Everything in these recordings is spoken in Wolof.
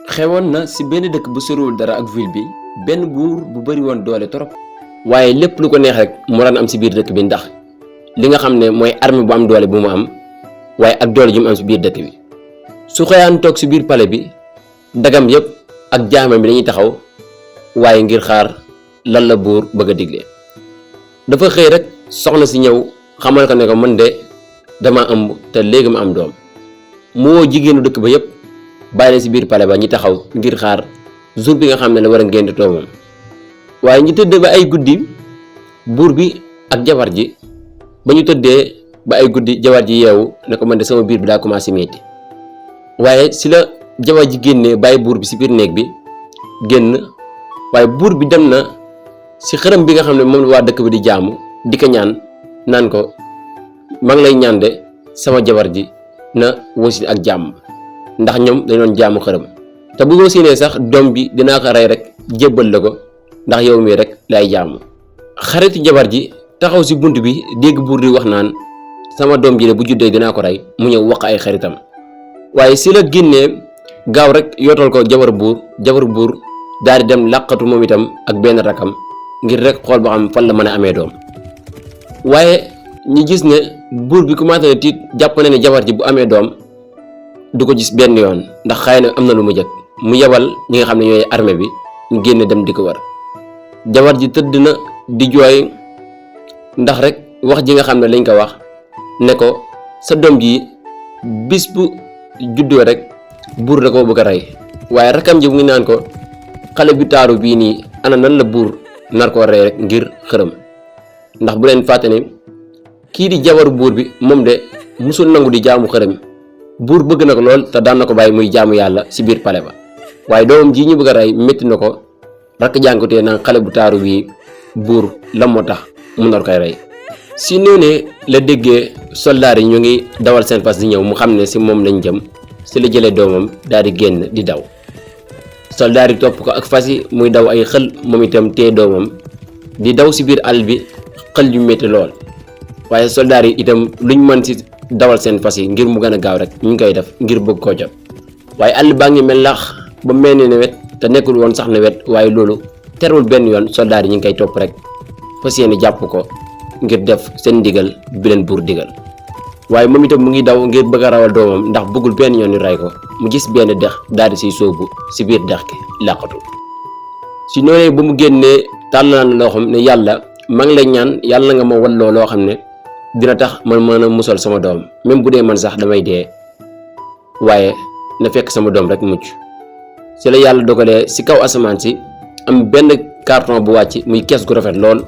xewoon na ci benn dëkk bu soriwul dara ak ville bi benn buur bu bari woon doole trop waaye lépp lu ko neex rek mu daan am ci biir dëkk bi ndax li nga xam ne mooy armée bu am doole bu mu am waaye ak doole ji mu am ci biir dëkk bi su xëyaan toog ci biir palais bi dagam yépp ak jaamam bi dañuy taxaw waaye ngir xaar lan la buur bëgg a digle dafa xëy rek soxna si ñëw xamal ko ne ko man de dama ëmb te léegi ma am doom mu woo jigéenu dëkk ba yépp bàyyi leen ci biir palais ba ñi taxaw ngir xaar jour bi nga xam ne la war a ngénte doomam waaye ñi tëdd ba ay guddi buur bi ak jabar ji ba ñu tëddee ba ay guddi jabar ji yeewu ne ko man de sama biir bi daa commencé metti waaye ci la jabar ji génnee bàyyi buur bi ci biir néeg bi génn waaye buur bi dem na ci xërëm bi nga xam ne moom la waa dëkk bi di jaamu di ko ñaan naan ko maa ngi lay ñaan de sama jabar ji na wasin ak jàmm ndax ñoom dañoon jaamu xërëm te bu wasinee sax doom bi dinaa ko rey rek jébbal la ko ndax yow mii rek lay jaamu xaritu jabar ji taxaw ci bunt bi dégg buur di wax naan sama doom ji de bu juddee dinaa ko rey mu ñëw wax ay xaritam waaye ci la génnee gaaw rek yootal ko jabar buur daal di dem làqatu moom itam ak benn rakam ngir rek xool ba xam fan la mën a amee doom waaye ñi gis ne buur bi commencé na tiit jàpp na ne jabar ji bu amee doom du ko gis benn yoon ndax xëy na am na lu mu jëkk mu yebal ñi nga xam ne ñooy armée bi ñu génne dem di ko war jabar ji tëdd na di jooy ndax rek wax ji nga xam ne lañ ko wax ne ko sa doom ji bis bu juddoo rek buur da koo bëgg a rey waaye rakam ji mu ngi naan ko xale bi taaru bii nii ana nan la buur nar koo rey rek ngir xërëm ndax bu leen fàtte ne kii di jabaru buur bi moom de musul nangu di jaamu xërëm buur bëgg na ko lool te daan na ko bàyyi muy jaamu yàlla ci biir palais ba waaye doomam ji ñu bëgg a rey métti na ko rakk jànkutee naan xale bu taaru bii buur lan moo tax mu nar koy rey si noonee la déggee soldaar yi ñu ngi dawal seen fas di ñëw mu xam ne ci moom lañ jëm ci la jëlee doomam daal di génn di daw soldaar yi topp ko ak fas yi muy daw ay xël moom itam tee doomam di daw ci biir àll bi xël yu métti lool waaye soldaar yi itam luñ mën ci dawal seen fas yi ngir mu gën a gaaw rek ñu ngi koy def ngir bëgg koo jot waaye àll baa ngi mel lax ba mel ni nawet te nekkul woon sax nawet waaye loolu terewul benn yoon soldaar yi ñu ngi koy topp rek fas yéene jàpp ko ngir def seen ndigal bi leen buur digal waaye moom itam mu ngi daw ngir bëgg a rawal doomam ndax bëggul benn yoon ñu rey ko mu gis benn dex daal di siy sóobu ci biir dex ki làqatu si noonee ba mu génnee tàllal na loxoom ne yàlla maa ngi lay ñaan yàlla nga ma walloo loo xam ne dina tax man mën a musal sama doom même bu dee man sax damay dee waaye na fekk sama doom rek mucc ci la yàlla dogalee ci kaw asamaan si am benn carton bu wàcc muy kees gu rafet lool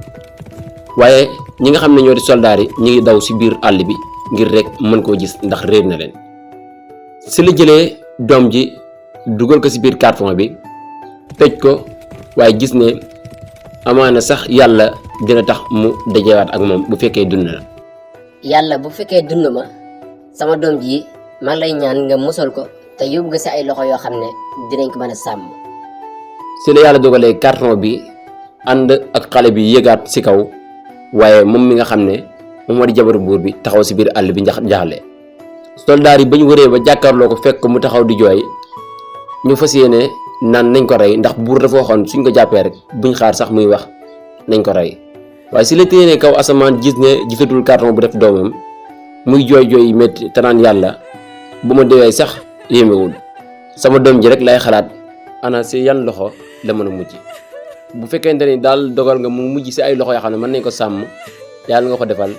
waaye ñi nga xam ne ñoo di soldaar yi ñi ngi daw ci biir àll bi ngir rek mën koo gis ndax réer na leen ci la jëlee doom ji dugal ko ci biir carton bi tëj ko waaye gis ne amaana sax yàlla dina tax mu dajewaat ak moom bu fekkee dund na yàlla bu fekkee dund ma sama doom ji maa ngi lay ñaan nga musal ko te yóbbu ko ci ay loxo yoo xam ne dinañ ko mën a sàmm. ci la yàlla dogalee carton bi ànd ak xale bi yéegaat ci kaw waaye moom mi nga xam ne moom moo di jabaru buur bi taxaw ci biir àll bi jaxle soldaar yi ba ñu wëree ba jàkkaarloo ko fekk mu taxaw di jooy ñu fas yéene naan nañ ko rey ndax buur dafa waxoon suñ ko jàppee rek buñ xaar sax muy wax nañ ko rey waaye ci la téenee kaw asamaan gis ne gisatul carton bu def doomam muy jooy yi métti te naan yàlla bu ma deewee sax yéemewul sama doom ji rek lay xalaat ana ci yan loxo la mën a mujj bu fekkente ni daal dogal nga mu mujj ci ay loxo yoo xam ne mën nañ ko sàmm yàlla nga ko defal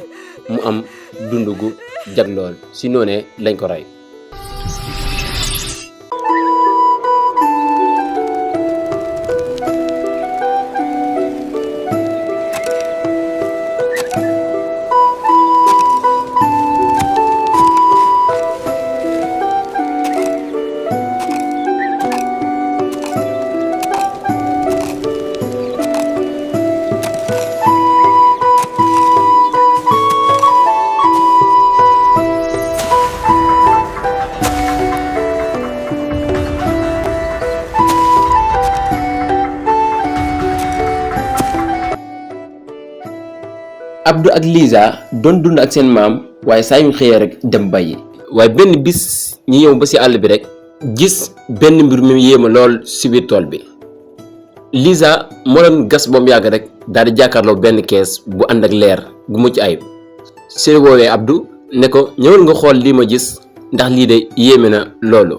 mu am dund gu jag lool ci noonee lañ ko rey Abdou ak Lisa doon dund ak seen maam waaye saa yu xëyee rek dem bàyyi waaye benn bis ñi ñëw ba ci àll bi rek gis benn mbir mi yéema lool ci biir tool bi. Lisa moo doon gas ba mu yàgg rek daal di jàkkaarloo benn kees bu ànd ak leer gu mucc ayib si woowee Abdou ne ko ñëwal nga xool lii ma gis ndax lii de yéeme na loolu.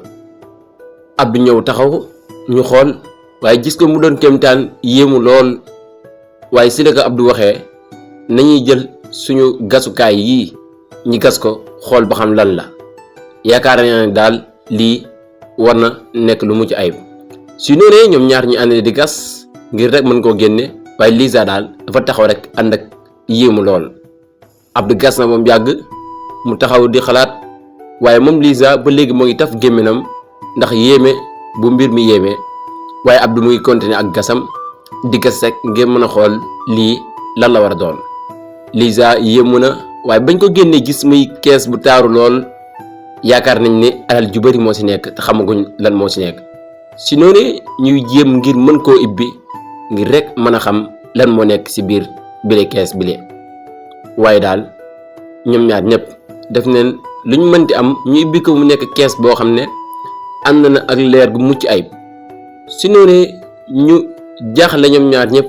Abdou ñëw taxaw ñu xool waaye gis ko mu doon kéemtaan yéemu lool waaye si la ko Abdou waxee nañuy jël suñu gasukaay yii ñi gas ko xool ba xam lan la. yaakaar naa ne daal lii war na nekk lu mucc ayib si noonee ñoom ñaar ñu ànd di gas ngir rek mën koo génne waaye Lisa daal dafa taxaw rek ànd ak yéemu lool. Abdou gas na moom yàgg mu taxaw di xalaat waaye moom Lisa ba léegi moo ngi taf gémminam ndax yéeme bu mbir mi yéeme waaye Abdou mu ngi continuer ak gasam di gas rek ngir mën a xool lii lan la war a doon. Lisa yéemu na waaye bañ ko génnee gis muy kees bu taaru lool yaakaar nañ ne alal ju bari moo ci nekk te xamaguñ lan moo ci nekk si noonu ñuy jéem ngir mën koo ibbi ngir rek mën a xam lan moo nekk ci biir bile kees bile. waaye daal ñoom ñaar ñëpp def neen lu ñu mënti am ñu ibbi ko mu nekk kees boo xam ne ànd na ak leer gu mucc ayib si noonu ñu jaaxle ñoom ñaar ñëpp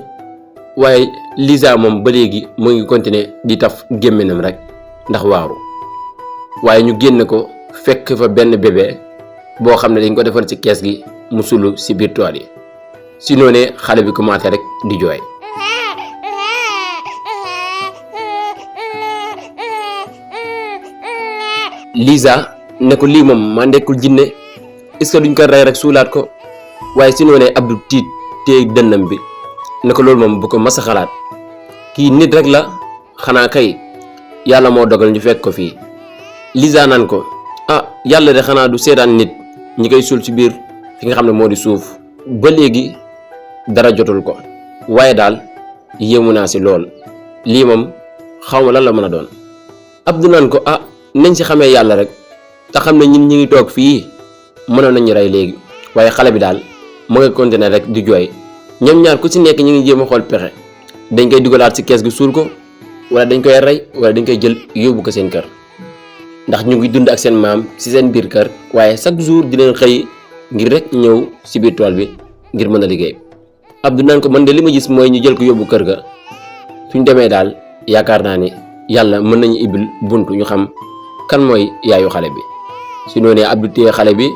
waaye Lisa moom ba léegi mu ngi continuer di taf gémminam rek ndax waaru. waaye ñu génn ko fekk fa benn bébé boo xam ne dañ ko defar ci kees gi mu sulu ci biir tool yi si noonee xale bi commencé rek di jooy. Lisa ne ko lii moom maa nekkul jinne est-ce que duñ ko rey rek suulaat ko waaye si noonee Abdou tiit téye dënnam bi ne ko loolu moom bu ko mas a xalaat kii nit rek la xanaa kay yàlla moo dogal ñu fekk ko fii. Lisa naan ko yàlla de xanaa du seetaan nit ñi koy suul ci biir fi nga xam ne moo di suuf ba léegi dara jotul ko waaye daal yéemu naa ci lool lii moom xaw ma lan la mën a doon. Abdou naan ko nañ ci xamee yàlla rek te xam ne ñun ñi ngi toog fii mënoon nañu rey léegi waaye xale bi daal mu ngi continuer rek di jooy. ñoom ñaar ku ci nekk ñu ngi jéem a xool pexe dañ koy dugalaat ci kees gi suul ko wala dañ koy rey wala dañ koy jël yóbbu ko seen kër ndax ñu ngi dund ak seen maam ci seen biir kër waaye chaque jour di leen xëy ngir rek ñëw ci biir tool bi ngir mën a liggéey. Abdou naan ko man de li ma gis mooy ñu jël ko yóbbu kër ga suñ demee daal yaakaar naa ni yàlla mën nañu ibbil buntu ñu xam kan mooy yaayu xale bi. si noonee Abdou téye xale bi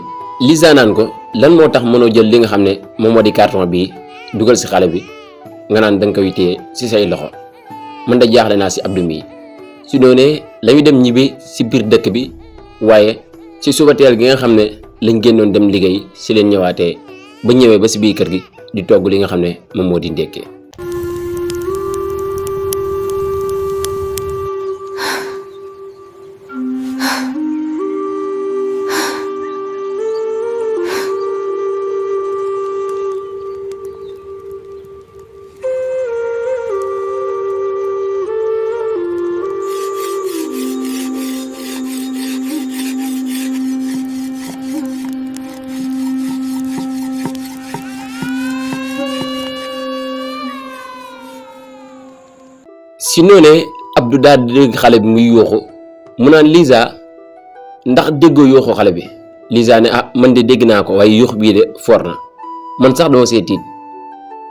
Lisa naan ko lan moo tax mënoo jël li nga xam ne moom moo di carton bi dugal ci xale bi nga naan danga koy téye ci say loxo mën da jaaxle naa ci Abdou mii. si noonee lañu dem ñibbi ci biir dëkk bi waaye ci suba teel gi nga xam ne lañ génnoon dem liggéey ci leen ñëwaatee ba ñëwee ba ci biir kër gi di togg li nga xam ne moom moo di ndékkee. si noonee Abdou daal di dégg xale bi muy yuuxu mu naan Lisa ndax déggoo yuuxu xale bi. Lisa ne man de dégg naa ko waaye yuux bii de for na man sax dama see tiit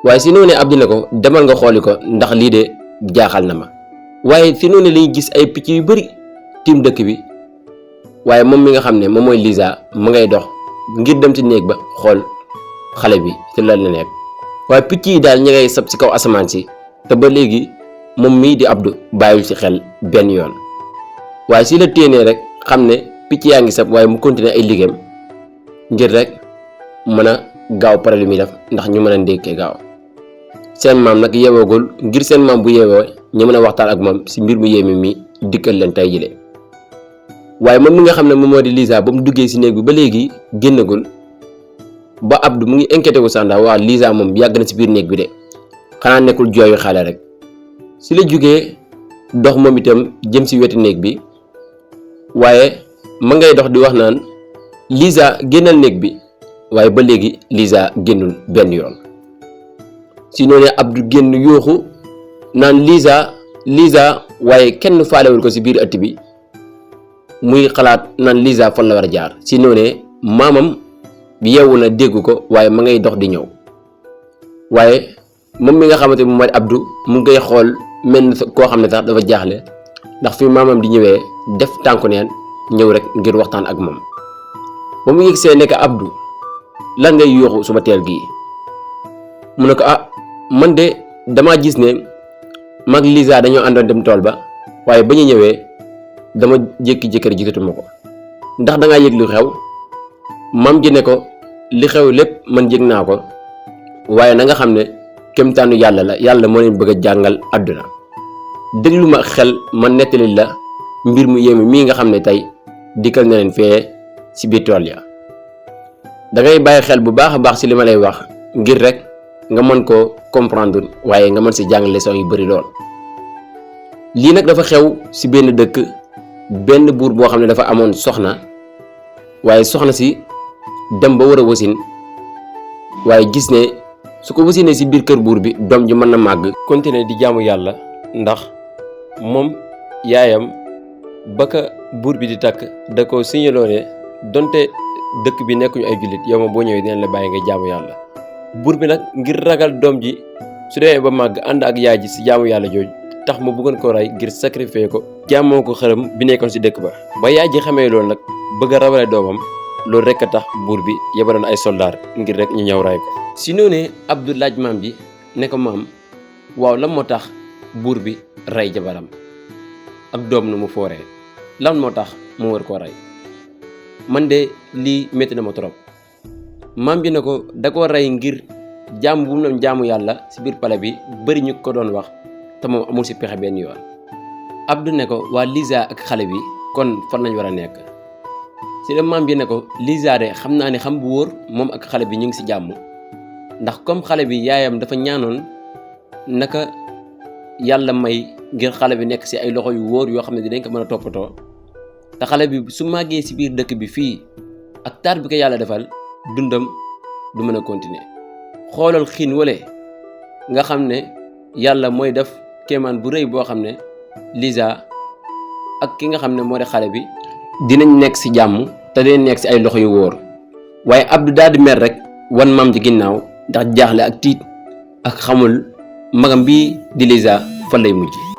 waaye si noonee Abdou ne ko demal nga xooli ko ndax lii de jaaxal na ma. waaye si noonee lañu gis ay picc yu bari tiim dëkk bi waaye moom mi nga xam ne moom mooy Lisa mu ngay dox ngir dem ci néeg ba xool xale bi ci lan la nekk waaye picc yi daal ñi ngay sab ci kaw asamaan si te ba léegi moom mii di Abdou bàyyil ci xel benn yoon waaye si la téenee rek xam ne picc yaa ngi sab waaye mu continuer ay liggéeyam ngir rek mën a gaaw pare li muy def ndax ñu mën a ndékkee gaaw. seen maam nag yeewoogul ngir seen maam bu yeewoo ñu mën a waxtaan ak moom si mbir mu yéeme mi dikkal leen tey jile waaye moom mi nga xam ne moom moo di Lisa ba mu duggee si néeg bi ba léegi génnagul ba Abdou mu ngi inquiété wu sax ndax waa Lisa moom yàgg na si biir néeg bi de xanaa nekkul jooyu xale rek. si la jógee dox moom itam jëm si wetu néeg bi waaye ma ngay dox di wax naan Lisa génnal néeg bi waaye ba léegi Lisa génnul benn yoon. si noonu Abdou génn yooxu naan Lisa waaye kenn faalewul ko si biir ëtt bi muy xalaat naan Lisa fan la war a jaar. si noonu maamam bi yeewu na dégg ko waaye ma ngay dox di ñëw waaye moom mi nga xamante moom mooy Abdou mu ngi koy xool mel na koo xam ne sax dafa jaaxle ndax fi maamam di ñëwee def tànku neen ñëw rek ngir waxtaan ak moom ba mu yëg see nekk Abdou lan ngay yuuxu suba teel gii mu ne ko man de damaa gis ne mag Lisa dañoo àndoon dem tool ba waaye ba ñu ñëwee dama jékki-jékki rek gisatuma ko ndax dangaa yëg lu xew maam ji ne ko li xew lépp man yëg naa ko waaye na nga xam ne kéemtaanu yàlla la yàlla moo leen bëgg a jàngal àdduna déglu ma xel ma nettali la mbir mu yéeme mii nga xam ne tey dikkal na leen fee ci biir tool ya dangay bàyyi xel bu baax a baax ci li ma lay wax ngir rek nga mën koo comprendre waaye nga mën ci jàng leçon yu bari lool. lii nag dafa xew ci benn dëkk benn buur boo xam ne dafa amoon soxna waaye soxna si dem ba war a wasin waaye gis ne su ko wasinee ci biir kër buur bi doom ji mën na màgg continuer di jaamu yàlla ndax moom yaayam ba ka buur bi di takk da ko signaloo ne donte dëkk bi nekkuñu ay jullit yow moom boo ñëwee dinañ la bàyyi nga jaamu yàlla. buur bi nag ngir ragal doom ji su demee ba màgg ànd ak yaay ji ci jaamu yàlla jooju tax mu bëggoon ko rey ngir sacrifier ko jaamoo ko xërëm bi nekkoon ci dëkk ba yaay ji xamee loolu nag bëgg a rawale doomam loolu rek a tax buur bi yebaloon ay soldaar ngir rek ñu ñëw ray ko. si noonu Abdou laaj maam bi ne ko maam waaw lan moo tax buur bi rey jabaram ak doom nu mu fooree lan moo tax mu war koo rey man de lii métti na ma trop. maam ji ne ko da koo rey ngir jaamu bu mu doon jaamu yàlla ci biir pale bi bari ñu ko doon wax te moom amul ci pexe benn yoon. Abdou ne ko waa Lisa ak xale bi kon fan lañ war a nekk ci la maam ji ne ko Lisa de xam naa ne xam bu wóor moom ak xale bi ñu ngi ci jàmm ndax comme xale bi yaayam dafa ñaanoon naka yàlla may ngir xale bi nekk ci ay loxo yu wóor yoo xam ne dinañ ko mën a toppatoo te xale bi su màggee ci biir dëkk bi fii ak taar bi ko yàlla defal dundam du mën a continuer. xoolal xiin wale nga xam ne yàlla mooy def kéemaan bu rëy boo xam ne Lisa ak ki nga xam ne moo di xale bi dinañ nekk ci jàmm te dinañ nekk ci ay loxo yu wóor waaye Abdou daal di mer rek wan maam ji ginnaaw ndax jaaxle ak tiit ak xamul magam bii di Lisa fan lay mujj.